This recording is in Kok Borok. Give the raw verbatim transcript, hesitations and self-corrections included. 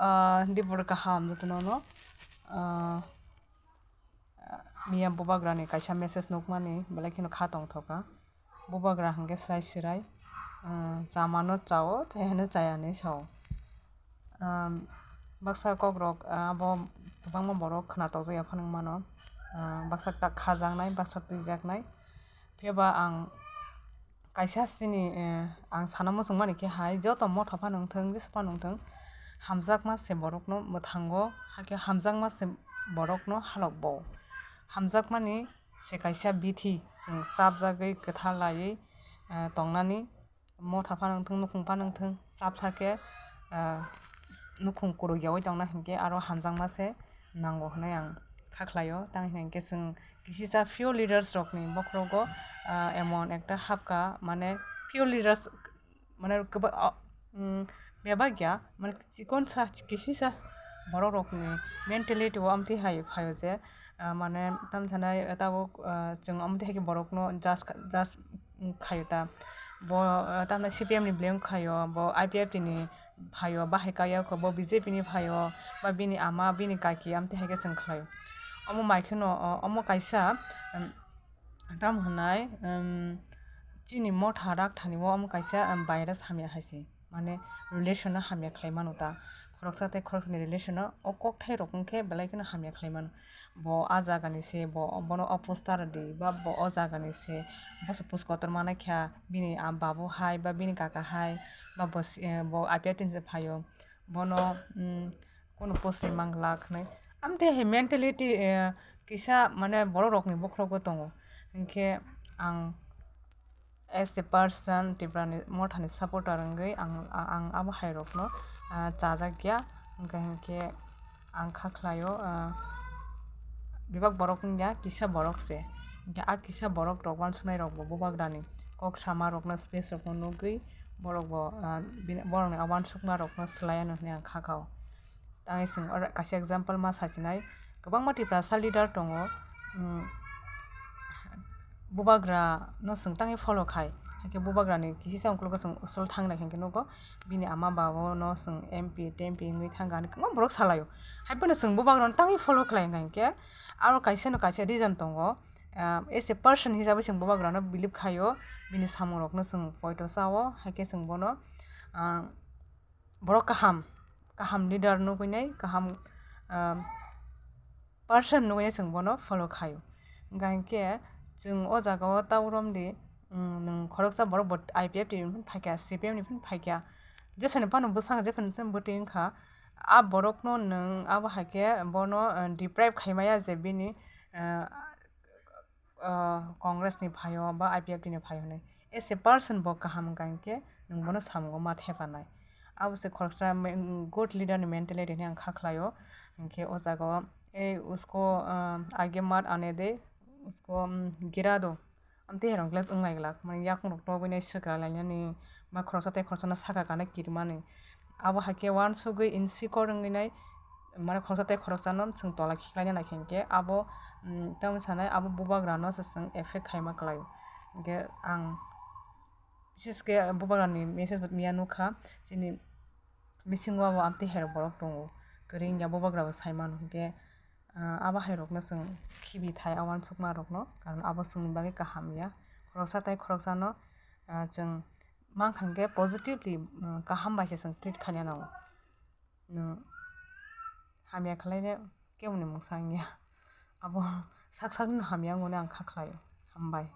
Ah, dibor kaham jotono no. Ah, miya bubagrani kaisa message nukmani belai kheno kha tongthoka. Bubagra hwnkhe srai srai, ah, chamano chao, chayano chaya hinwi sao. Ah, baksa kokrok, ah, abo kwbangma borok khna tokjak ya phano wngmano. Ah, baksa ta khajaknai, baksa twijaknai. Phiya ba ang kaisa chini, eh, ang sana muchungmani khe hai, joto motha phano wngthung, jesa phano wngthung, hamjakma se borokno mwthango, hakhe hamjakma se borokno halok bo. Hamjakmani se kaisa bithi, chwng chapjagwi kwtha laiwi, eh, tongnani, motha phano wngthung, nukhung phano wngthung, chapsa khe, eh, nukhung kwrwi yaui tongna hinkhe aro hamjakma se nango hwnwi ang kha khlaio. Tang hinkhe chwng kisisa few leaders rokni bokhorogo, ah, emon ekta hapka, mane few leaders, mane kwba-, ah, mm, bebak ya, mane chikon sa, kisisa borok rokni mentality o amtwi hai phaio je, ah, mane tamsanai tabuk, ah, chwng amtwi hai khe borokno judge, judge khaio ta. Bo, ah, tamni C P M ni beleng khaio, bo I P F T ni phaio, bahai kaya kho, bo B J P ni phaio, ba bini ama, bini kaki, amtwi hai khe chwng khlaio. Omo mai kheno, o-, omo kaisa, um, tamo hwnai, um, chini motha rak thani o omo kaisa, um, virus hamya hai se, mane relation no hamya khlai mano ta. Khoroksa tei khoroksani relation no o kokthai rok wngkhe belai kheno hamya khlai mano. Bo a jaga ni se, bo, bono oppose ta rwdi, ba bo o jaga ni se, bo se pus kotor manai kha, bini a babu hai, ba bini kaka hai, ba bo si-, eh, bo I P F T ni se phaio, bono, mm, kunu pus ri manglak hinwi. Amtwi hai mentality, eh, kisa mane borok rokni bokhorogo tongo. Hinkhe ang as a person, Tiprani mothani supporter wngwi ang, ang abo hai rokno, ah, chajak ya, hwnkhe, hwnkhe ang kha khlaio, ah, bebak borok wngya, kisa borok se. Hwnkhe a kisa borok rok uansuknai rok bo bubagrani kok sama rokno, space rokno nugwi borok bo, ah, bini, borokni a uansukma rokno swlai anw hwnwi ang kha kha o. Tangwi chwng oro kaisa example ma sachinai, kwbangma Tiprasa leader tongo, um, bubagra no chwng tangwi follow khai, hakhe bubagrani kisisa ungkulukgo chwng usol thangnai hinkhe nugo, bini ama babo no chwng M P, T M P wngwi thangkha hinwi kwbangma borok salaio. Haiphano chwng bubagrano tangwi follow khlai hinkhe aro kaisa no kaisa reason tongo, um, as a person hisabwi chwng bubagrano believe khaio, bini samungrokno chwng poito chao, hakhe chwng bono, um, borok kaham, kaham leader nugwinai, kaham, ah, person nugwinai chwng bono follow khaio. Hwnkha hinkhe chwng o jaga o ta romdi, mm, nwng khoroksa borok bo I P F T ni phano phaikha, C P M ni phano phaikha, jesani phano bwskango jephanu bwtwi wngkha, a borokno nwng abo hai khe bono, ah, deprive khai maya je bini, ah, ah, Congress ni phaio ba I P F T ni phaio hinwi. As a person bo kaham wngkha hinkhe nwng bono samungo ma thepanai. Abo se khoroksa me-, good leader ni mentality hinwi ang kha khlaio. Hinkhe o jaga o, "Ei usko, ah, aage mat aane de, usko, um, gira do." Amtwi hai rok le wngnai glak, mane yakung rok togwi nai swkang lainani, ba khoroksa tei khoroksano saka kana kirimani. Abo hai khe uansugwi insecure wngwi nai, mane khoroksa tei khoroksano chwng tola khiklaina nai khe hinkhe abo, mm, tamo sanai abo bubagrano se chwng effect khaima kwlaio. Hinkhe ang bises khe bubagrani message bo miya nukha, chini bisingo abo amtwi hai rok borok tongo, kwrwi wngya bubagrabo sai mano hinkhe, ah, abo hai rokno chwng khibi thai a uansukma rokno, karon abo chwngni bagwi kaham ya. Khoroksa tei khoroksano, ah, chwng mankha hinkhe positively, ah, kaham bai se chwng treat khaina nango. Nwng hamya khlaina keboni mungsa wngya. Abo sak sakno hamya wngmani ang kha khlaio. Hambai.